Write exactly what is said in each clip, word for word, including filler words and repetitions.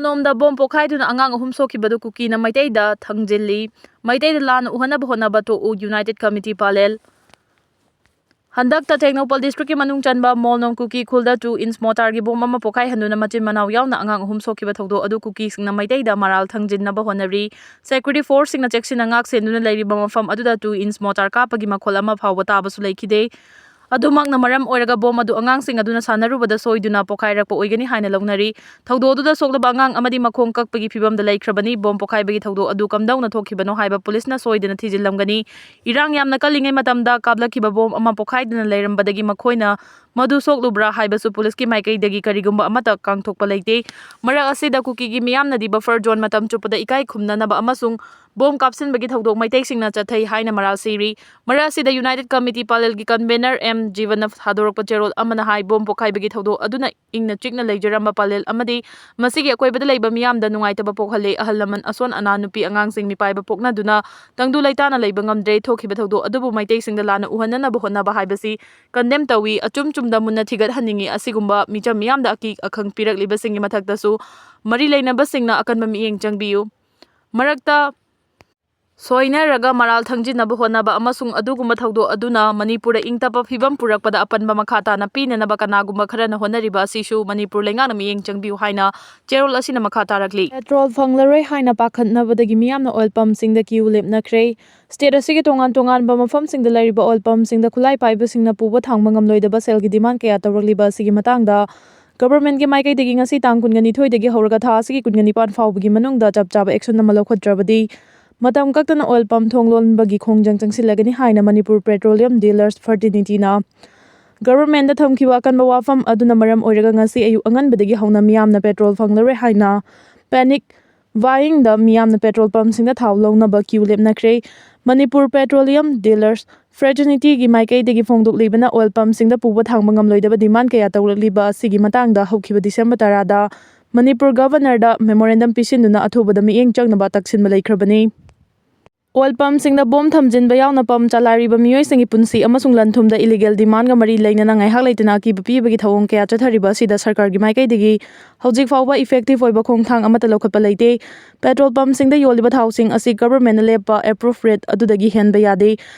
ꯅꯣꯝꯗ bomb ꯄꯣꯈꯥꯏꯗꯨꯅ ꯑꯉꯥꯡ ꯑꯍꯨꯝ ꯁꯣꯛꯈꯤꯕꯗꯨ ꯀꯨꯀꯤꯅ ꯃꯩꯇꯩꯗ ꯊꯪꯖꯤꯜꯂꯤ꯫ ꯃꯩꯇꯩꯗ ꯂꯥꯟꯅ ꯎꯍꯟꯅꯕ ꯍꯣꯠꯅꯕ ꯇꯣꯛꯎ, ꯌꯨꯅꯥꯏꯇꯦꯗ ꯀꯃꯤꯇꯤ ꯄꯥꯂꯦꯜ꯫ ꯍꯟꯗꯛꯇ ꯇꯦꯡꯅꯧꯄꯜ ꯗꯤꯁꯇ꯭ꯔꯤꯛꯀꯤ ꯃꯅꯨꯡ ꯆꯟꯕ ꯃꯣꯜꯅꯣꯡ ꯀꯨꯀꯤ ꯈꯨꯜꯗ ꯇꯨ ꯏꯟꯆ ꯃꯣꯇꯥꯔꯒꯤ ꯕꯣꯝ ꯑꯃ ꯄꯣꯈꯥꯏꯍꯟꯗꯨꯅ ꯃꯆꯤꯟ ꯃꯅꯥꯎ ꯌꯥꯎꯅ ꯑꯉꯥꯡ ꯑꯍꯨꯝ ꯁꯣꯛꯈꯤꯕ ꯊꯧꯗꯣꯛ ꯑꯗꯨ ꯀꯨꯀꯤꯁꯤꯡꯅ ꯃꯩꯇꯩꯗ ꯃꯔꯥꯜ ꯊꯪꯖꯤꯟꯅꯕ ꯍꯣꯠꯅꯔꯤ꯫ ꯁꯦꯀ꯭ꯌꯨꯔꯤꯇꯤ ꯐꯣꯔꯁꯁꯤꯡꯅ ꯆꯦꯛꯁꯤꯟꯅ ꯉꯥꯛ ꯁꯦꯟꯗꯨꯅ ꯂꯩꯔꯤꯕ ꯃꯐꯝ ꯑꯗꯨꯗ ꯇꯨ ꯏꯟꯆ ꯃꯣꯇꯥꯔ ꯀꯥꯞꯄꯒꯤ ꯃꯈꯣꯜ ꯑꯃ ꯐꯥꯎꯕ ꯇꯥꯕꯁꯨ ꯂꯩꯈꯤꯗꯦ꯫ ꯑꯗꯨꯃꯛꯅ ꯃꯔꯝ ꯑꯣꯏꯔꯒ ꯕꯣꯝ ꯑꯗꯨ ꯑꯉꯥꯡꯁꯤꯡ ꯑꯗꯨꯅ ꯁꯥꯟꯅꯔꯨꯕꯗ ꯁꯣꯏꯗꯨꯅ ꯄꯣꯈꯥꯏꯔꯛꯄ ꯑꯣꯏꯒꯅꯤ ꯍꯥꯏꯅ ꯂꯧꯅꯔꯤ꯫ ꯊꯧꯗꯣꯛ ꯑꯗꯨꯗ ꯁꯣꯛꯂꯕ ꯑꯉꯥꯡ ꯑꯃꯗꯤ ꯃꯈꯣꯡ ꯀꯛꯄꯒꯤ ꯐꯤꯚꯝꯗ ꯂꯩꯈ꯭ꯔꯕꯅꯤ꯫ ꯕꯣꯝ ꯄꯣꯈꯥꯏꯕꯒꯤ ꯊꯧꯗꯣꯛ ꯑꯗꯨ ꯀꯝꯗꯧꯅ ꯊꯣꯛꯈꯤꯕꯅꯣ ꯍꯥꯏꯕ ꯄꯨꯂꯤꯁꯅ ꯁꯣꯏꯗꯅ ꯊꯤꯖꯤꯜꯂꯝꯒꯅꯤ꯫ ꯏꯔꯥꯡ ꯌꯥꯝꯅ ꯀꯜꯂꯤꯉꯩ ꯃꯇꯝꯗ ꯀꯥꯞꯂꯛꯈꯤꯕ ꯕꯣꯝ ꯑꯃ ꯄꯣꯈꯥꯏꯗꯨꯅ ꯂꯩꯔꯝꯕꯗꯒꯤ ꯃꯈꯣꯏꯅ ꯃꯗꯨ ꯁꯣꯛꯂꯨꯕ꯭ꯔꯥ ꯍꯥꯏꯕꯁꯨ ꯄꯨꯂꯤꯁꯀꯤ ꯃꯥꯏꯀꯩꯗꯒꯤ ꯀꯔꯤꯒꯨꯝꯕ ꯑꯃꯠꯇ ꯀꯥꯡꯊꯣꯛꯄ ꯂꯩꯇꯦ꯫ ꯃꯔꯛ ꯑꯁꯤꯗ ꯀꯨꯀꯤꯒꯤ ꯃꯤꯌꯥꯝꯅꯗꯤ ꯕꯐꯔ ꯖꯣꯟ ꯃꯇꯝ ꯆꯨꯞꯄꯗ ꯏꯀꯥꯏ ꯈꯨꯝꯅꯅꯕ ꯑꯃꯁꯨꯡ ꯕꯣꯝ ꯀꯥꯞꯁꯤꯟꯕꯒꯤ ꯊꯧꯗꯣꯛ ꯃꯩꯇꯩꯁꯤꯡꯅ ꯆꯠꯊꯩ ꯍꯥꯏꯅ ꯃꯔꯥꯜ ꯁꯤꯔꯤ꯫ ꯃꯔꯛ ꯑꯁꯤꯗ ꯌꯨꯅꯥꯏꯇꯦꯗ ꯀꯃꯤꯇꯤ ꯄꯥꯂꯦꯜꯒꯤ ꯀꯟꯚꯦꯅꯔ ꯑꯦꯝ ꯖꯤꯕꯟꯅ ꯊꯥꯗꯣꯔꯛꯄ ꯆꯦꯔꯣꯜ ꯑꯃꯅ ꯍꯥꯏ, ꯕꯣꯝ ꯄꯣꯈꯥꯏꯕꯒꯤ ꯊꯧꯗꯣꯛ ꯑꯗꯨꯅ ꯏꯪꯅ ꯆꯤꯛꯅ ꯂꯩꯖꯔꯝꯕ ꯄꯥꯂꯦꯜ ꯑꯃꯗꯤ ꯃꯁꯤꯒꯤ ꯑꯀꯣꯏꯕꯗ ꯂꯩꯕ ꯃꯤꯌꯥꯝꯗ ꯅꯨꯡꯉꯥꯏꯇꯕ ꯄꯣꯛꯍꯜꯂꯦ꯫ ꯑꯍꯜ ꯂꯃꯟ, ꯑꯁꯣꯟ ꯑꯅꯥ, ꯅꯨꯄꯤ ꯑꯉꯥꯡꯁꯤꯡ ꯃꯤꯄꯥꯏꯕ ꯄꯣꯛꯅꯗꯨꯅ ꯇꯪꯗꯨ ꯂꯩꯇꯥꯅ ꯂꯩꯕ ꯉꯝꯗ꯭ꯔꯦ꯫ ꯊꯣꯛꯈꯤꯕ ꯊꯧꯗꯣꯛ ꯑꯗꯨꯕꯨ ꯃꯩꯇꯩꯁꯤꯡꯗ ꯂꯥꯟꯅ ꯎꯍꯟꯅꯅꯕ ꯍꯣꯠꯅꯕ ꯍꯥꯏꯕꯁꯤ ꯀꯟꯗꯦꯝ ꯇꯧꯏ꯫ ꯑꯆꯨꯝ ꯆꯨꯝꯗ ꯃꯨꯟꯅ ꯊꯤꯒꯠꯍꯟꯅꯤꯡꯏ꯫ ꯑꯁꯤꯒꯨꯝꯕ ꯃꯤꯆꯝ ꯃꯤꯌꯥꯝꯗ ꯑꯀꯤ ꯑꯈꯪ ꯄꯤꯔꯛꯂꯤꯕꯁꯤꯡꯒꯤ ꯃꯊꯛꯇꯁꯨ ꯃꯔꯤ ꯂꯩꯅꯕꯁꯤꯡꯅ ꯑꯀꯟꯕ ꯃꯤꯠꯌꯦꯡ ꯆꯪꯕꯤꯌꯨ꯫ ꯃꯔꯛꯇ ꯁꯣꯏꯅꯔꯒ ꯃꯔꯥꯜ ꯊꯪꯖꯤꯟꯅꯕ ꯍꯣꯠꯅꯕ ꯑꯃꯁꯨꯡ ꯑꯗꯨꯒꯨꯝꯕ ꯊꯧꯗꯣꯛ ꯑꯗꯨꯅ ꯃꯅꯤꯄꯨꯔꯗ ꯏꯪ ꯇꯞꯄ ꯐꯤꯕꯝ ꯄꯨꯔꯛꯄꯗ ꯑꯄꯟꯕ ꯃꯈꯥ ꯇꯥꯅ ꯄꯤꯅꯅꯕ ꯀꯅꯥꯒꯨꯝꯕ ꯈꯔꯅ ꯍꯣꯠꯅꯔꯤꯕ ꯑꯁꯤꯁꯨ ꯃꯅꯤꯄꯨꯔ ꯂꯩꯉꯥꯛꯅ ꯃꯤꯠꯌꯦꯡ ꯆꯪꯕꯤꯌꯨ ꯍꯥꯏꯅ ꯆꯦꯔꯣꯜ ꯑꯁꯤꯅ ꯃꯈꯥ ꯇꯥꯔꯛꯂꯤ꯫ ꯄꯦꯇ꯭ꯔꯣꯜ ꯐꯪꯂꯔꯣꯏ ꯍꯥꯏꯅ ꯄꯥꯈꯠꯅꯕꯗꯒꯤ ꯃꯤꯌꯥꯝꯅ ꯑꯣꯏꯜ ꯄꯝꯁꯤꯡꯗ ꯀ꯭ꯌꯨ ꯂꯦꯞꯅꯈ꯭ꯔꯦ꯫ ꯁ꯭ꯇꯦꯠ ꯑꯁꯤꯒꯤ ꯇꯣꯉꯥꯟ ꯇꯣꯉꯥꯟꯕ ꯃꯐꯝꯁꯤꯡꯗ ꯂꯩꯔꯤꯕ ꯑꯣꯏꯜ ꯄꯝꯁꯤꯡꯗ ꯈꯨꯠꯂꯥꯏ ꯄꯥꯏꯕꯁꯤꯡꯅ ꯄꯨꯕ ꯊꯥꯡꯕ ꯉꯝꯂꯣꯏꯗꯕ ꯁꯦꯜꯒꯤ ꯗꯤꯃꯥꯟ ꯀꯌꯥ ꯇꯧꯔꯛꯂꯤꯕ ꯑꯁꯤꯒꯤ ꯃꯇꯥꯡꯗ ꯒꯚꯔꯟꯃꯦꯟꯠꯀꯤ ꯃꯥꯏꯀꯩꯗꯒꯤ ꯉꯁꯤ ꯇꯥꯡ ꯀꯨꯟꯒ ꯅꯤꯊꯣꯏꯗꯒꯤ ꯍꯧꯔꯒ ꯊꯥ ꯑꯁꯤꯒꯤ ꯀꯨꯟꯒ ꯅꯤꯄꯥꯟ ꯐꯥꯎꯕꯒꯤ ꯃꯅꯨꯡꯗ ꯆꯞ ꯆꯥꯕ ꯑꯦꯛꯁꯟ ꯑꯃ ꯂꯧꯈꯠꯇ꯭ꯔꯕꯗꯤ ꯃꯇꯝ ꯀꯛꯇꯅ ꯑꯣꯏꯜ ꯄꯝ ꯊꯣꯡ ꯂꯣꯟꯕꯒꯤ ꯈꯣꯡꯖꯪ ꯆꯪꯁꯤꯜꯂꯒꯅꯤ ꯍꯥꯏꯅ ꯃꯅꯤꯄꯨꯔ ꯄꯦꯇ꯭ꯔꯣꯂꯤꯌꯝ ꯗꯤꯂꯔꯁ ꯐ꯭ꯔꯇꯔꯅꯤꯇꯤꯅ ꯒꯚꯔꯟꯃꯦꯟꯠꯇ ꯊꯝꯈꯤꯕ ꯑꯀꯟꯕ ꯋꯥꯐꯝ ꯑꯗꯨꯅ ꯃꯔꯝ ꯑꯣꯏꯔꯒ ꯉꯁꯤ ꯑꯌꯨꯛ ꯑꯉꯟꯕꯗꯒꯤ ꯍꯧꯅ ꯃꯤꯌꯥꯝꯅ ꯄꯦꯇ꯭ꯔꯣꯜ ꯐꯪꯂꯔꯣꯏ ꯍꯥꯏꯅ ꯄꯦꯅꯤꯛ ꯕꯥꯏꯌꯤꯡꯗ ꯃꯤꯌꯥꯝꯅ ꯄꯦꯇ꯭ꯔꯣꯜ ꯄꯝꯁꯤꯡꯗ ꯊꯥꯎ ꯂꯧꯅꯕ ꯀ꯭ꯌꯨ ꯂꯦꯞꯅꯈ꯭ꯔꯦ꯫ ꯃꯅꯤꯄꯨꯔ ꯄꯦꯇ꯭ꯔꯣꯂꯤꯌꯝ ꯗꯤꯂꯔꯁ ꯐ꯭ꯔꯦꯇꯔꯅꯤꯇꯤꯒꯤ ꯃꯥꯏꯀꯩꯗꯒꯤ ꯐꯣꯡꯗꯣꯛꯂꯤꯕꯅ ꯑꯣꯏꯜ ꯄꯝꯁꯤꯡꯗ ꯄꯨꯕ ꯊꯥꯡꯕ ꯉꯝꯂꯣꯏꯗꯕ ꯗꯤꯃꯥꯟ ꯀꯌꯥ ꯇꯧꯔꯛꯂꯤꯕ ꯑꯁꯤꯒꯤ ꯃꯇꯥꯡꯗ ꯍꯧꯈꯤꯕ ꯗꯤꯁꯦꯝꯕꯔ ꯇꯔꯥꯗ ꯃꯅꯤꯄꯨꯔ ꯒꯚꯔꯅꯔꯗ ꯃꯦꯃꯣꯔꯦꯟꯗꯝ ꯄꯤꯁꯤꯟꯗꯨꯅ ꯑꯊꯨꯕꯗ ꯃꯤꯠꯌꯦꯡ ꯆꯪꯅꯕ ꯇꯛꯁꯤꯟꯕ ꯂꯩꯈ꯭ꯔꯕꯅꯤ꯫ ꯑꯣꯏꯜ ꯄꯝꯁꯤꯡꯗ ꯕꯣꯝ ꯊꯝꯖꯤꯟꯕ ꯌꯥꯎꯅ ꯄꯝ ꯆꯂꯥꯏꯔꯤꯕ ꯃꯤꯑꯣꯏꯁꯤꯡꯒꯤ ꯄꯨꯟꯁꯤ ꯑꯃꯁꯨꯡ ꯂꯟ ꯊꯨꯝꯗ ꯏꯂꯤꯒꯦꯜ ꯗꯤꯃꯥꯟꯒ ꯃꯔꯤ ꯂꯩꯅꯅ ꯉꯥꯏꯍꯥꯛ ꯂꯩꯇꯅ ꯑꯀꯤꯕ ꯄꯤꯕꯒꯤ ꯊꯧꯑꯣꯡ ꯀꯌꯥ ꯆꯠꯊꯔꯤꯕ ꯑꯁꯤꯗ ꯁꯔꯀꯥꯔꯒꯤ ꯃꯥꯏꯀꯩꯗꯒꯤ ꯍꯧꯖꯤꯛ ꯐꯥꯎꯕ ꯏꯐꯦꯛꯇꯤꯚ ꯑꯣꯏꯕ ꯈꯣꯡꯊꯥꯡ ꯑꯃꯠꯇ ꯂꯧꯈꯠꯄ ꯂꯩꯇꯦ꯫ ꯄꯦꯇ꯭ꯔꯣꯜ ꯄꯝꯁꯤꯡꯗ ꯌꯣꯜꯂꯤꯕ ꯊꯥꯎꯁꯤꯡ ꯑꯁꯤ ꯒꯚꯔꯟꯃꯦꯟꯠꯅ ꯂꯦꯞꯄ ꯑꯦꯄ꯭ꯔꯨꯚ ꯔꯦꯠ ꯑꯗꯨꯗꯒꯤ ꯍꯦꯟꯕ ꯌꯥꯗꯦ꯫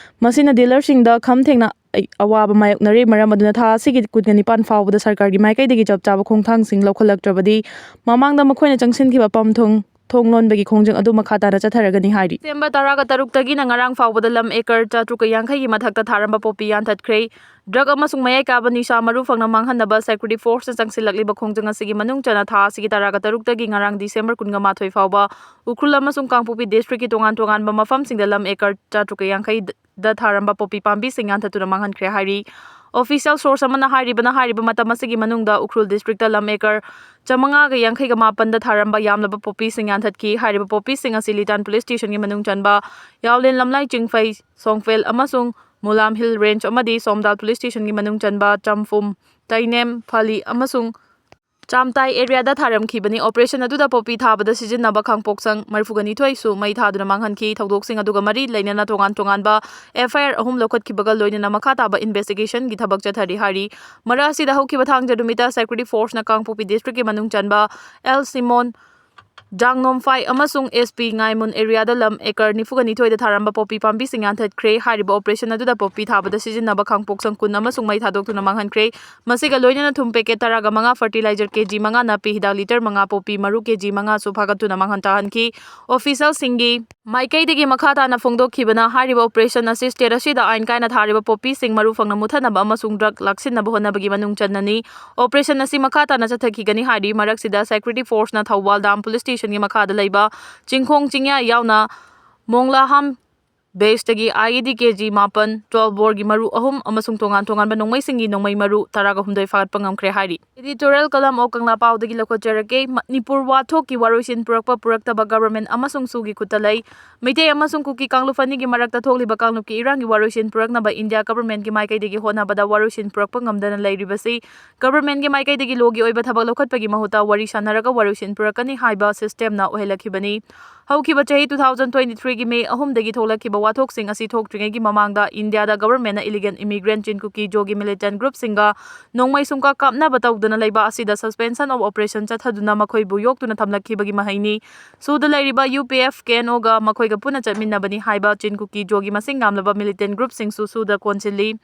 ꯃꯁꯤꯅ ꯗꯤꯂꯔꯁꯤꯡꯗ ꯈꯝ ꯊꯦꯡꯅ ꯑꯋꯥꯕ ꯃꯥꯌꯣꯛꯅꯔꯦ꯫ ꯃꯔꯝ ꯑꯗꯨꯅ ꯊꯥ ꯑꯁꯤꯒꯤ ꯀꯨꯟꯒ ꯅꯤꯄꯥꯟ ꯐꯥꯎꯕꯗ ꯁꯔꯀꯥꯔꯒꯤ ꯃꯥꯏꯀꯩꯗꯒꯤ ꯆꯞ ꯆꯥꯕ ꯈꯣꯡꯊꯥꯡꯁꯤꯡ ꯂꯧꯈꯠꯂꯛꯇ꯭ꯔꯕꯗꯤ ꯃꯃꯥꯡꯗ ꯃꯈꯣꯏꯅ ꯆꯪꯁꯤꯟꯈꯤꯕ ꯄꯝ ꯊꯣꯡ ꯊꯣꯡ ꯂꯣꯟꯕꯒꯤ ꯈꯣꯡꯖꯪ ꯑꯗꯨ ꯃꯈꯥ ꯇꯥꯅ ꯆꯠꯊꯔꯒꯅꯤ ꯍꯥꯏꯔꯤ꯫ ꯗꯤꯁꯦꯝꯕꯔ ꯇꯔꯥꯒ ꯇꯔꯨꯛꯇꯒꯤꯅ ꯉꯔꯥꯡ ꯐꯥꯎꯕꯗ ꯂꯝ ꯑꯦꯀꯔ ꯆꯥꯇ꯭ꯔꯨꯛꯀ ꯌꯥꯡꯈꯩꯒꯤ ꯃꯊꯛꯇ ꯊꯥꯔꯝꯕ ꯄꯣꯄꯤ ꯌꯥꯟꯊꯠꯈ꯭ꯔꯦ꯫ ꯗ꯭ꯔꯒ ꯑꯃꯁꯨꯡ ꯃꯌꯥꯏ ꯀꯥꯕ ꯅꯤꯁꯥ ꯃꯔꯨ ꯐꯪꯅ ꯃꯥꯡꯍꯟꯅꯕ ꯁꯦꯀ꯭ꯌꯨꯔꯤꯇꯤ ꯐꯣꯔꯁꯅ ꯆꯪꯁꯤꯜꯂꯛꯂꯤꯕ ꯈꯣꯡꯖꯪ ꯑꯁꯤꯒꯤ ꯃꯅꯨꯡ ꯆꯟꯅ ꯊꯥ ꯑꯁꯤꯒꯤ ꯇꯔꯥꯒ ꯇꯔꯨꯛꯇꯒꯤ ꯉꯔꯥꯡ ꯗꯤꯁꯦꯝꯕꯔ ꯀꯨꯟꯒ ꯃꯥꯊꯣꯏ ꯐꯥꯎꯕ ꯎꯈ꯭ꯔꯨꯜ ꯑꯃꯁꯨꯡ ꯀꯥꯡꯄꯣꯛꯄꯤ ꯗꯤꯁꯇ꯭ꯔꯤꯛꯀꯤ ꯇꯣꯉꯥꯟ ꯇꯣꯉꯥꯟꯕ ꯃꯐꯝꯁꯤꯡꯗ ꯂꯝ ꯑꯦꯀꯔ ꯆꯥꯇ꯭ꯔꯨꯛꯀ ꯌꯥꯡꯈꯩꯗ ꯊꯥꯔꯝꯕ ꯄꯣꯄꯤ ꯄꯥꯝꯕꯤꯁꯤꯡ ꯌꯥꯟꯊꯠꯇꯨꯅ ꯃꯥꯡꯍꯟꯈ꯭ꯔꯦ ꯍꯥꯏꯔꯤ꯫ ꯑꯣꯐꯤꯁꯤꯌꯦꯜ ꯁꯣꯔꯁ ꯑꯃꯅ ꯍꯥꯏꯔꯤꯕꯅ ꯍꯥꯏꯔꯤꯕ ꯃꯇꯝ ꯑꯁꯤꯒꯤ ꯃꯅꯨꯡꯗ ꯎꯈ꯭ꯔꯨꯜ ꯗꯤꯁꯇ꯭ꯔꯤꯛꯇ ꯂꯝ ꯑꯦꯀꯔ ꯆꯥꯃꯉꯥꯒ ꯌꯥꯡꯈꯩꯒ ꯃꯥꯄꯟꯗ ꯊꯥꯔꯝꯕ ꯌꯥꯝꯂꯕ ꯄꯣꯄꯤꯁꯤꯡ ꯌꯥꯟꯊꯠꯈꯤ꯫ ꯍꯥꯏꯔꯤꯕ ꯄꯣꯄꯤꯁꯤꯡ ꯑꯁꯤ ꯂꯤꯇꯥꯟ ꯄꯨꯂꯤꯁ ꯁ꯭ꯇꯦꯁꯟꯒꯤ ꯃꯅꯨꯡ ꯆꯟꯕ ꯌꯥꯎꯂꯦꯟ ꯂꯝꯂꯥꯏ ꯆꯤꯡꯐꯩ, ꯁꯣꯡꯐꯦꯜ ꯑꯃꯁꯨꯡ ꯃꯨꯂꯥꯝ ꯍꯤꯜ ꯔꯦꯟꯖ ꯑꯃꯗꯤ ꯁꯣꯝꯗꯥꯜ ꯄꯨꯂꯤꯁ ꯁ꯭ꯇꯦꯁꯟꯒꯤ ꯃꯅꯨꯡ ꯆꯟꯕ ꯆꯝꯐꯨꯝ, ꯇꯩꯅꯦꯝ, ꯐꯂꯤ ꯑꯃꯁꯨꯡ ꯆꯥꯝꯇꯥꯏ ꯑꯦꯔꯤꯌꯥꯗ ꯊꯥꯔꯝꯈꯤꯕꯅꯤ꯫ ꯑꯣꯄꯔꯦꯁꯟ ꯑꯗꯨꯗ ꯄꯣꯄꯤ ꯊꯥꯕꯗ ꯁꯤꯖꯤꯟꯅꯕ ꯈꯥꯡꯄꯣꯛꯁꯪ ꯃꯔꯤꯐꯨꯒ ꯅꯤꯊꯣꯏꯁꯨ ꯃꯩ ꯊꯥꯗꯨꯅ ꯃꯥꯡꯍꯟꯈꯤ꯫ ꯊꯧꯗꯣꯛꯁꯤꯡ ꯑꯗꯨꯒ ꯃꯔꯤ ꯂꯩꯅꯅ ꯇꯣꯉꯥꯟ ꯇꯣꯉꯥꯟꯕ ꯑꯦꯐ ꯑꯥꯏ ꯑꯥꯔ ꯑꯍꯨꯝ ꯂꯧꯈꯠꯈꯤꯕꯒ ꯂꯣꯏꯅꯅ ꯃꯈꯥ ꯇꯥꯕ ꯏꯟꯚꯦꯁꯇꯤꯒꯦꯁꯟꯒꯤ ꯊꯕꯛ ꯆꯠꯊꯔꯤ ꯍꯥꯏꯔꯤ꯫ ꯃꯔꯛ ꯑꯁꯤꯗ ꯍꯧꯈꯤꯕ ꯊꯥꯡꯖ ꯅꯨꯃꯤꯠꯇ ꯁꯦꯀ꯭ꯌꯨꯔꯤꯇꯤ ꯐꯣꯔꯁꯅ ꯀꯥꯡꯄꯣꯛꯄꯤ ꯗꯤꯁꯇ꯭ꯔꯤꯛꯀꯤ ꯃꯅꯨꯡ ꯆꯟꯕ ꯑꯦꯜ ꯁꯤꯃꯣꯟ, ꯖꯥꯡꯅꯣꯝꯐꯥꯏ ꯑꯃꯁꯨꯡ ꯑꯦꯁ ꯄꯤ ꯉꯥꯏꯃꯨꯟ ꯑꯦꯔꯤꯌꯥꯗ ꯂꯝ ꯑꯦꯀꯔ ꯅꯤꯐꯨꯒ ꯅꯤꯊꯣꯏꯗ ꯊꯥꯔꯝꯕ ꯄꯣꯄꯤ ꯄꯥꯝꯕꯤꯁꯤꯡ ꯌꯥꯟꯊꯠꯈ꯭ꯔꯦ꯫ ꯍꯥꯏꯔꯤꯕ ꯑꯣꯄꯔꯦꯁꯟ ꯑꯗꯨꯗ ꯄꯣꯄꯤ ꯊꯥꯕꯗ ꯁꯤꯖꯤꯟꯅꯕ ꯈꯥꯡꯄꯣꯛꯁꯪ ꯀꯨꯟ ꯑꯃꯁꯨꯡ ꯃꯩ ꯊꯥꯗꯣꯛꯇꯨꯅ ꯃꯥꯡꯍꯟꯈ꯭ꯔꯦ꯫ ꯃꯁꯤꯒ ꯂꯣꯏꯅꯅ ꯊꯨꯝ ꯄꯦꯀꯦꯠ ꯇꯔꯥꯒ ꯃꯉꯥ, ꯐꯔꯇꯤꯂꯥꯏꯖꯔ ꯀꯦꯖꯤ ꯃꯉꯥ, ꯅꯥꯄꯤ ꯍꯤꯗꯥꯛ ꯂꯤꯇꯔ ꯃꯉꯥ, ꯄꯣꯄꯤ ꯃꯔꯨ ꯀꯦꯖꯤ ꯃꯉꯥꯁꯨ ꯐꯥꯒꯠꯇꯨꯅ ꯃꯥꯡꯍꯟ ꯇꯥꯍꯟꯈꯤ꯫ ꯑꯣꯐꯤꯁꯤꯌꯦꯜꯁꯤꯡꯒꯤ ꯃꯥꯏꯀꯩꯗꯒꯤ ꯃꯈꯥ ꯇꯥꯅ ꯐꯣꯡꯗꯣꯛꯈꯤꯕꯅ ꯍꯥꯏꯔꯤꯕ ꯑꯣꯄꯔꯦꯁꯟ ꯑꯁꯤ ꯁ꯭ꯇꯦꯠ ꯑꯁꯤꯗ ꯑꯥꯏꯟ ꯀꯥꯏꯅ ꯊꯥꯔꯤꯕ ꯄꯣꯄꯤꯁꯤꯡ ꯃꯔꯨ ꯐꯪꯅ ꯃꯨꯠꯊꯠꯅꯕ ꯑꯃꯁꯨꯡ ꯗ꯭ꯔꯒ ꯂꯥꯛꯁꯤꯟꯅꯕ ꯍꯣꯠꯅꯕꯒꯤ ꯃꯅꯨꯡ ꯆꯟꯅꯅꯤ꯫ ꯑꯣꯄꯔꯦꯁꯟ ꯑꯁꯤ ꯃꯈꯥ ꯇꯥꯅ ꯆꯠꯊꯈꯤꯒꯅꯤ ꯍꯥꯏꯔꯤ꯫ ꯃꯔꯛꯁꯤꯗ ꯁꯦꯀ꯭ꯌꯨꯔꯤꯇꯤ ꯐꯣꯔꯁꯅ ꯊꯧꯕꯥꯜ ꯗꯥꯝ ꯄꯨꯂꯤꯁ ꯁ꯭ꯇꯦꯁꯟꯒꯤ ꯃꯈꯥꯗ ꯂꯩꯕ ꯆꯤꯡꯈꯣꯡ ꯆꯤꯡꯌꯥ ꯌꯥꯎꯅ ꯃꯣꯡꯂꯥꯍꯥꯝ ꯕꯦꯁꯇꯒꯤ IED KG ꯃꯥꯄꯟ, twelve boreꯒꯤ ꯃꯔꯨ ꯑꯍꯨꯝ ꯑꯃꯁꯨꯡ ꯇꯣꯉꯥꯟ ꯇꯣꯉꯥꯟꯕ ꯅꯣꯡꯃꯩꯁꯤꯡꯒꯤ ꯅꯣꯡꯃꯩ ꯃꯔꯨ ꯇꯔꯥꯒ ꯍꯨꯝꯗꯣꯏ ꯐꯥꯒꯠꯄ ꯉꯝꯈ꯭ꯔꯦ ꯍꯥꯏꯔꯤ꯫ Editorial column of ꯀꯪꯂꯥ ꯄꯥꯎꯗꯒꯤ ꯂꯧꯈꯠꯆꯔꯛꯀꯦ꯫ ꯃꯅꯤꯄꯨꯔ ꯋꯥꯊꯣꯛꯀꯤ ꯋꯥꯔꯣꯏꯁꯤꯟ ꯄꯨꯔꯛꯄ ꯄꯨꯔꯛꯇꯕ government ꯑꯃꯁꯨꯡ SoO ꯒꯤ ꯈꯨꯠꯇ ꯂꯩ꯫ ꯃꯩꯇꯩ ꯑꯃꯁꯨꯡ ꯀꯨꯀꯤ ꯀꯥꯡꯂꯨꯞ ꯑꯅꯤꯒꯤ ꯃꯔꯛꯇ ꯊꯣꯛꯂꯤꯕ ꯀꯥꯡꯂꯨꯞꯀꯤ ꯏꯔꯥꯡꯒꯤ ꯋꯥꯔꯣꯏꯁꯤꯟ ꯄꯨꯔꯛꯅꯕ ꯏꯟꯗꯤꯌꯥ government ꯀꯤ ꯃꯥꯏꯀꯩꯗꯒꯤ ꯍꯣꯠꯅꯕꯗ ꯋꯥꯔꯣꯏꯁꯤꯟ ꯄꯨꯔꯛꯄ ꯉꯝꯗꯅ ꯂꯩꯔꯤꯕꯁꯤ government ꯀꯤ ꯃꯥꯏꯀꯩꯗꯒꯤ law ꯒꯤ ꯑꯣꯏꯕ ꯊꯕꯛ ꯂꯧꯈꯠꯄꯒꯤ ꯃꯍꯨꯠꯇ ꯋꯥꯔꯤ ꯁꯥꯟꯅꯔꯒ ꯋꯥꯔꯣꯏꯁꯤꯟ ꯄꯨꯔꯛꯀꯅꯤ ꯍꯥꯏꯕ system ꯅ ꯑꯣꯏꯍꯜꯂꯛꯈꯤꯕꯅꯤ꯫ ꯍꯧꯈꯤꯕ ꯆꯍꯤ two thousand twenty three ꯒꯤ May ꯑꯍꯨꯝꯗꯒꯤ ꯊꯣꯛꯂꯛꯈꯤꯕ ꯋꯥꯊꯣꯛꯁꯤꯡ ꯑꯁꯤ ꯊꯣꯛꯇ꯭ꯔꯤꯉꯩꯒꯤ ꯃꯃꯥꯡꯗ ꯏꯟꯗꯤꯌꯥꯗ government ꯅ illegal immigrant ꯆꯤꯟ ꯀꯨꯀꯤ ꯖꯣꯒꯤ militant group ꯁꯤꯡꯒ ꯅꯣꯡꯃꯩ ꯁꯨꯡꯀꯥꯞ ꯀꯥꯞꯅꯕ ꯇꯧꯗꯅ ꯂꯩꯕ ꯑꯁꯤꯗ suspension of operation ꯆꯠꯊꯗꯨꯅ ꯃꯈꯣꯏꯕꯨ ꯌꯣꯛꯇꯨꯅ ꯊꯝꯂꯛꯈꯤꯕꯒꯤ ꯃꯍꯩꯅꯤ꯫ SoO ꯗ ꯂꯩꯔꯤꯕ UPF, KNO ꯒ ꯃꯈꯣꯏꯒ ꯄꯨꯟꯅ ꯆꯠꯃꯤꯟꯅꯕꯅꯤ ꯍꯥꯏꯕ ꯆꯤꯟ ꯀꯨꯀꯤ ꯖꯣꯒꯤ ꯃꯁꯤꯡ ꯌꯥꯝꯂꯕ militant group ꯁꯤꯡꯁꯨ SoO ꯗ ꯀꯣꯟꯁꯤꯜꯂꯤ꯫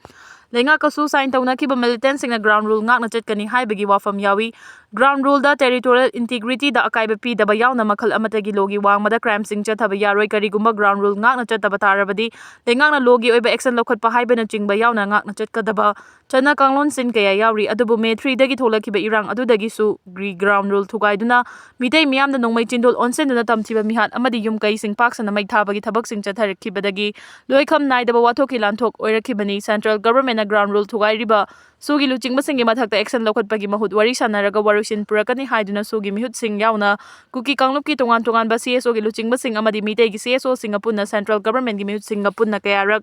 ꯂꯩꯉꯥꯛꯀ SoO sign ꯇꯧꯅꯈꯤꯕ militant ꯁꯤꯡꯅ ground rule ꯉꯥꯛꯅ ꯆꯠꯀꯅꯤ ꯍꯥꯏꯕꯒꯤ ꯋꯥꯐꯝ ꯌꯥꯎꯏ꯫ Ground rule ꯗ territorial integrity ꯗ ꯑꯀꯥꯏꯕ ꯄꯤꯗꯕ ꯌꯥꯎꯅ ꯃꯈꯜ ꯑꯃꯠꯇꯒꯤ law ꯒꯤ ꯋꯥꯡꯃꯗ crime ꯁꯤꯡ ꯆꯠꯊꯕ ꯌꯥꯔꯣꯏ꯫ ꯀꯔꯤꯒꯨꯝꯕ ground rule ꯉꯥꯛꯅ ꯆꯠꯇꯕ ꯇꯥꯔꯕꯗꯤ ꯂꯩꯉꯥꯛꯅ law ꯒꯤ ꯑꯣꯏꯕ action ꯂꯧꯈꯠꯄ ꯍꯥꯏꯕꯅꯆꯤꯡꯕ ꯌꯥꯎꯅ ꯉꯥꯛꯅ ꯆꯠꯀꯗꯕ ꯆꯠꯅ ꯀꯥꯡꯂꯣꯟꯁꯤꯡ ꯀꯌꯥ ꯌꯥꯎꯔꯤ꯫ ꯑꯗꯨꯕꯨ May three ꯗꯒꯤ ꯊꯣꯛꯂꯛꯈꯤꯕ ꯏꯔꯥꯡ ꯑꯗꯨꯗꯒꯤꯁꯨ ꯒ꯭ꯔꯤ ground rule ꯊꯨꯒꯥꯏꯗꯨꯅ ꯃꯤꯇꯩ ꯃꯤꯌꯥꯝꯗ ꯅꯣꯡꯃꯩ ꯆꯤꯟꯗꯣꯜ ꯑꯣꯟꯁꯤꯟꯗꯨꯅ ꯇꯝꯊꯤꯕ ꯃꯤꯍꯥꯠ ꯑꯃꯗꯤ ꯌꯨꯝ ꯀꯩꯁꯤꯡ ꯄꯥꯛ ꯁꯟꯅ ꯃꯩ ꯊꯥꯕꯒꯤ ꯊꯕꯛꯁꯤꯡ ꯆꯠꯊꯔꯛꯈꯤꯕꯗꯒꯤ ꯂꯣꯏꯈꯝ ꯅꯥꯏꯗꯕ ꯋꯥꯊꯣꯛꯀꯤ ꯂꯥꯟꯊꯣꯛ ꯑꯣꯏꯔꯛꯈꯤꯕꯅꯤ꯫ Central government ꯅ ground rule ꯊꯨꯒꯥꯏꯔꯤꯕ SoO ꯒꯤ ꯂꯨꯆꯤꯡꯕꯁꯤꯡꯒꯤ ꯃꯊꯛꯇ action ꯂꯧꯈꯠꯄꯒꯤ ꯃꯍꯨꯠ ꯋꯥꯔꯤ ꯁꯥꯟꯅꯔꯒ ꯋꯥꯔꯣꯏꯁꯤꯟ ꯄꯨꯔꯛꯀꯅꯤ ꯍꯥꯏꯗꯨꯅ SoO ꯒꯤ ꯃꯤꯍꯨꯠꯁꯤꯡ ꯌꯥꯎꯅ ꯀꯨꯀꯤ ꯀꯥꯡꯂꯨꯞꯀꯤ ꯇꯣꯉꯥꯟ ꯇꯣꯉꯥꯟꯕ CSO ꯒꯤ ꯂꯨꯆꯤꯡꯕꯁꯤꯡ ꯑꯃꯗꯤ ꯃꯤꯇꯩꯒꯤ CSO ꯁꯤꯡꯒ ꯄꯨꯟꯅ central government ꯀꯤ ꯃꯤꯍꯨꯠꯁꯤꯡꯒ ꯄꯨꯟꯅ ꯀꯌꯥꯔꯛ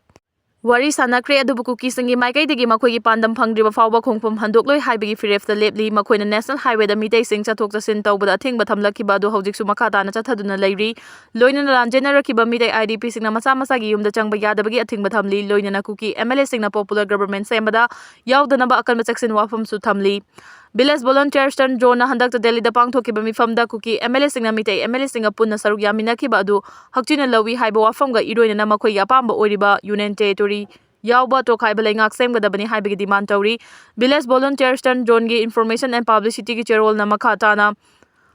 ꯋꯥꯔꯤ ꯁꯥꯟꯅꯈ꯭ꯔꯦ, ꯑꯗꯨꯕꯨ ꯀꯨꯀꯤꯁꯤꯡꯒꯤ ꯃꯥꯏꯀꯩꯗꯒꯤ ꯃꯈꯣꯏꯒꯤ ꯄꯥꯟꯗꯝ ꯐꯪꯗ꯭ꯔꯤꯕ ꯐꯥꯎꯕ ꯈꯣꯡꯐꯝ ꯍꯟꯗꯣꯛꯂꯣꯏ ꯍꯥꯏꯕꯒꯤ ꯐꯤꯔꯦꯞꯇ ꯂꯦꯞꯂꯤ꯫ ꯃꯈꯣꯏꯅ national highway ꯗ ꯃꯤꯇꯩꯁꯤꯡ ꯆꯠꯊꯣꯛ ꯆꯠꯁꯤꯟ ꯇꯧꯕꯗ ꯑꯊꯤꯡꯕ ꯊꯝꯂꯛꯈꯤꯕ ꯑꯗꯨ ꯍꯧꯖꯤꯛꯁꯨ ꯃꯈꯥ ꯇꯥꯅ ꯆꯠꯊꯗꯨꯅ ꯂꯩꯔꯤ꯫ ꯂꯣꯏꯅꯅ ꯂꯥꯟꯖꯦꯟꯅꯔꯛꯈꯤꯕ ꯃꯤꯇꯩ IDP ꯁꯤꯡꯅ ꯃꯁꯥ ꯃꯁꯥꯒꯤ ꯌꯨꯝꯗ ꯆꯪꯕ ꯌꯥꯗꯕꯒꯤ ꯑꯊꯤꯡꯕ ꯊꯝꯂꯤ꯫ ꯂꯣꯏꯅꯅ ꯀꯨꯀꯤ MLA ꯁꯤꯡꯅ popular government ꯁꯦꯝꯕꯗ ꯌꯥꯎꯗꯅꯕ ꯑꯀꯟꯕ ꯆꯦꯛꯁꯤꯟ ꯋꯥꯐꯝꯁꯨ ꯊꯝꯂꯤ꯫ Village Volunteers Turn Zone ꯅ ꯍꯟꯗꯛꯇ ꯗꯦꯜꯂꯤꯗ ꯄꯥꯡꯊꯣꯛꯈꯤꯕ ꯃꯤꯐꯝꯗ ꯀꯨꯀꯤ MLA ꯁꯤꯡꯅ ꯃꯤꯇꯩ MLA ꯁꯤꯡꯒ ꯄꯨꯟꯅ ꯁꯔꯨꯛ ꯌꯥꯃꯤꯟꯅꯈꯤꯕ ꯑꯗꯨ ꯍꯛꯆꯤꯟꯅ ꯂꯧꯏ ꯍꯥꯏꯕ ꯋꯥꯐꯝꯒ ꯏꯔꯣꯏꯅꯅ ꯃꯈꯣꯏꯒꯤ ꯑꯄꯥꯝꯕ ꯑꯣꯏꯔꯤꯕ Union Territory ꯌꯥꯎꯕ ꯇꯣꯈꯥꯏꯕ ꯂꯩꯉꯥꯛ ꯁꯦꯝꯒꯗꯕꯅꯤ ꯍꯥꯏꯕꯒꯤ demand ꯇꯧꯔꯤ꯫ Village Volunteers Turn Zone ꯒꯤ Information and Publicity ꯒꯤ ꯆꯦꯔꯣꯜꯅ ꯃꯈꯥ ꯇꯥꯅ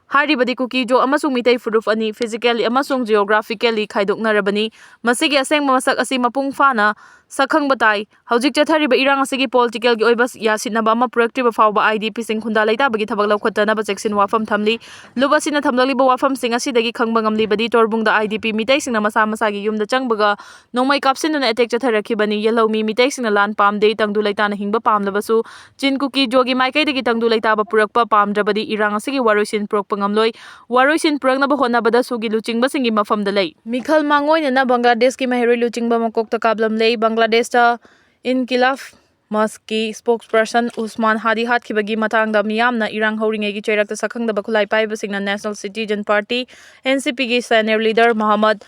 ꯍꯥꯏꯔꯤꯕꯗꯤ ꯀꯨꯀꯤꯖꯣ ꯑꯃꯁꯨꯡ ꯃꯤꯇꯩ ꯐꯨꯔꯨꯞ ꯑꯅꯤ physically ꯑꯃꯁꯨꯡ geographically ꯈꯥꯏꯗꯣꯛꯅꯔꯕꯅꯤ꯫ ꯃꯁꯤꯒꯤ ꯑꯁꯦꯡꯕ ꯃꯁꯛ ꯑꯁꯤ ꯃꯄꯨꯡ ꯐꯥꯅ ꯁꯛꯈꯪꯕ ꯇꯥꯏ꯫ ꯍꯧꯖꯤꯛ ꯆꯠꯊꯔꯤꯕ ꯏꯔꯥꯡ ꯑꯁꯤꯒꯤ political ꯒꯤ ꯑꯣꯏꯕ ꯌꯥꯁꯤꯟꯅꯕ ꯑꯃ ꯄꯨꯔꯛꯇ꯭ꯔꯤꯕ ꯐꯥꯎꯕ IDP ꯁꯤꯡ ꯈꯨꯟꯗꯥ ꯂꯩꯇꯥꯕꯒꯤ ꯊꯕꯛ ꯂꯧꯈꯠꯇꯅꯕ ꯆꯦꯛꯁꯤꯟ ꯋꯥꯐꯝ ꯊꯝꯂꯤ꯫ ꯂꯨꯞ ꯑꯁꯤꯅ ꯊꯝꯂꯛꯂꯤꯕ ꯋꯥꯐꯝꯁꯤꯡ ꯑꯁꯤꯗꯒꯤ ꯈꯪꯕ ꯉꯝꯂꯤꯕꯗꯤ ꯇꯣꯔꯕꯨꯡꯗ IDP ꯃꯤꯇꯩꯁꯤꯡꯅ ꯃꯁꯥ ꯃꯁꯥꯒꯤ ꯌꯨꯝꯗ ꯆꯪꯕꯒ ꯅꯣꯡꯃꯩ ꯀꯥꯞꯁꯤꯟꯗꯨꯅ attack ꯆꯠꯊꯔꯛꯈꯤꯕꯅꯤ꯫ ꯌꯦꯜꯍꯧꯃꯤ ꯃꯤꯇꯩꯁꯤꯡꯅ ꯂꯥꯟ ꯄꯥꯝꯗꯦ, ꯇꯪꯗꯨ ꯂꯩꯇꯥꯅ ꯍꯤꯡꯕ ꯄꯥꯝꯂꯕꯁꯨ ꯆꯤꯟ ꯀꯨꯀꯤꯖꯣꯒꯤ ꯃꯥꯏꯀꯩꯗꯒꯤ ꯇꯪꯗꯨ ꯂꯩꯇꯥꯕ ꯄꯨꯔꯛꯄ ꯄꯥꯝꯗ꯭ꯔꯕꯗꯤ ꯏꯔꯥꯡ ꯑꯁꯤꯒꯤ ꯋꯥꯔꯣꯏꯁꯤꯟ ꯄꯨꯔꯛꯄ ꯉꯝꯂꯣꯏ꯫ ꯋꯥꯔꯣꯏꯁꯤꯟ ꯄꯨꯔꯛꯅꯕ ꯍꯣꯠꯅꯕꯗ ꯁꯨꯒꯤ ꯂꯨꯆꯤꯡꯕꯁꯤꯡꯒꯤ ꯃꯐꯝꯗ ꯂꯩ꯫ ꯃꯤꯈꯜ ꯃꯥꯡꯑꯣꯏꯅꯅ ꯕꯪꯒ꯭ꯂꯥꯗꯦꯁꯀꯤ ꯃꯍꯩꯔꯣꯏ ꯂꯨꯆꯤꯡꯕ ꯃꯀꯣꯛꯇ ꯀꯥꯞꯂꯝꯂꯦ꯫ ꯕꯪꯒ꯭ꯂꯥꯗꯦꯁꯇ ꯏꯟꯀꯤꯂꯥꯐ ꯃꯁꯀꯤ spokesperson ꯎꯁꯃꯥꯟ ꯍꯥꯗꯤ ꯍꯥꯠꯈꯤꯕꯒꯤ ꯃꯇꯥꯡꯗ ꯃꯤꯌꯥꯝꯅ ꯏꯔꯥꯡ ꯍꯧꯔꯤꯉꯩꯒꯤ ꯆꯩꯔꯛꯇ ꯁꯛꯈꯪꯗꯕ ꯈꯨꯠꯂꯥꯏ ꯄꯥꯏꯕꯁꯤꯡꯅ National Citizen Party, NCP ꯒꯤ senior leader ꯃꯍꯝꯃꯗ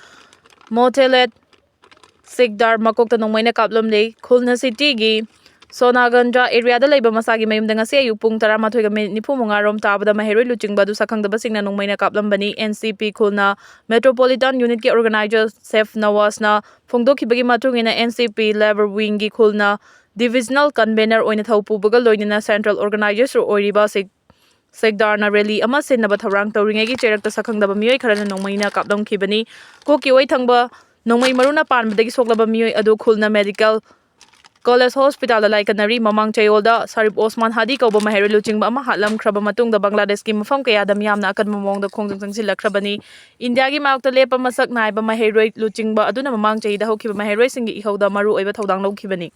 ꯃꯣꯇꯦꯂꯦꯠ ꯁꯤꯛꯗꯥꯔ ꯃꯀꯣꯛꯇ ꯅꯣꯡꯃꯩꯅ ꯀꯥꯞꯂꯝꯂꯦ꯫ ꯈꯨꯜꯅ ꯁꯤꯇꯤꯒꯤ ꯁꯣꯅꯥꯒꯟꯖ ꯑꯦꯔꯤꯌꯥꯗ ꯂꯩꯕ ꯃꯁꯥꯒꯤ ꯃꯌꯨꯝꯗ ꯉꯁꯤ ꯑꯌꯨꯛ ꯄꯨꯡ ꯇꯔꯥꯃꯥꯊꯣꯏꯒ ꯃꯤꯅꯤꯠ ꯅꯤꯐꯨ ꯃꯉꯥ ꯔꯣꯝ ꯇꯥꯕꯗ ꯃꯍꯩꯔꯣꯏ ꯂꯨꯆꯤꯡꯕ ꯑꯗꯨ ꯁꯛꯈꯪꯗꯕꯁꯤꯡꯅ ꯅꯣꯡꯃꯩꯅ ꯀꯥꯞꯂꯝꯕꯅꯤ꯫ NCP ꯈꯨꯜꯅ Metropolitan Unit ꯀꯤ organizer ꯁꯦꯐ ꯅꯋꯥꯖꯅ ꯐꯣꯡꯗꯣꯛꯈꯤꯕꯒꯤ ꯃꯇꯨꯡ ꯏꯟꯅ, NCP Labour Wing ꯒꯤ ꯈꯨꯜꯅ divisional convener ꯑꯣꯏꯅ ꯊꯧ ꯄꯨꯕꯒ ꯂꯣꯏꯅꯅ central organizer ꯁꯨ ꯑꯣꯏꯔꯤꯕ ꯁꯤꯛ ꯁꯦꯛꯗꯥꯔꯅ rally ꯑꯃ ꯁꯤꯟꯅꯕ ꯊꯧꯔꯥꯡ ꯇꯧꯔꯤꯉꯩꯒꯤ ꯆꯩꯔꯛꯇ ꯁꯛꯈꯪꯗꯕ ꯃꯤꯑꯣꯏ ꯈꯔꯅ ꯅꯣꯡꯃꯩꯅ ꯀꯥꯞꯂꯝꯈꯤꯕꯅꯤ꯫ ꯀꯣꯛꯀꯤ ꯑꯣꯏ ꯊꯪꯕ ꯅꯣꯡꯃꯩ ꯃꯔꯨꯅ ꯄꯥꯟꯕꯗꯒꯤ ꯁꯣꯛꯂꯕ ꯃꯤꯑꯣꯏ ꯑꯗꯨ ꯈꯨꯜꯅ Medical College Hospital ꯗ ꯂꯥꯏꯀꯠꯅꯔꯤ꯫ ꯃꯃꯥꯡ ꯆꯌꯣꯜꯗ ꯁꯔꯤꯐ ꯑꯣꯁꯃꯥꯟ ꯍꯥꯗꯤ ꯀꯧꯕ ꯃꯍꯩꯔꯣꯏ ꯂꯨꯆꯤꯡꯕ ꯑꯃ ꯍꯥꯠꯂꯝꯈ꯭ꯔꯕ ꯃꯇꯨꯡꯗ ꯕꯪꯒ꯭ꯂꯥꯗꯦꯁꯀꯤ ꯃꯐꯝ ꯀꯌꯥꯗ ꯃꯤꯌꯥꯝꯅ ꯑꯀꯟꯕ ꯃꯑꯣꯡꯗ ꯈꯣꯡꯖꯪ ꯆꯪꯁꯤꯜꯂꯛꯈ꯭ꯔꯕꯅꯤ꯫ ꯏꯟꯗꯤꯌꯥꯒꯤ ꯃꯥꯌꯣꯛꯇ ꯂꯦꯞꯄ ꯃꯁꯛ ꯅꯥꯏꯕ ꯃꯍꯩꯔꯣꯏ ꯂꯨꯆꯤꯡꯕ ꯑꯗꯨꯅ ꯃꯃꯥꯡ ꯆꯍꯤꯗ ꯍꯧꯈꯤꯕ ꯃꯍꯩꯔꯣꯏꯁꯤꯡꯒꯤ ꯏꯍꯧꯗ ꯃꯔꯨ ꯑꯣꯏꯕ ꯊꯧꯗꯥꯡ ꯂꯧꯈꯤꯕꯅꯤ꯫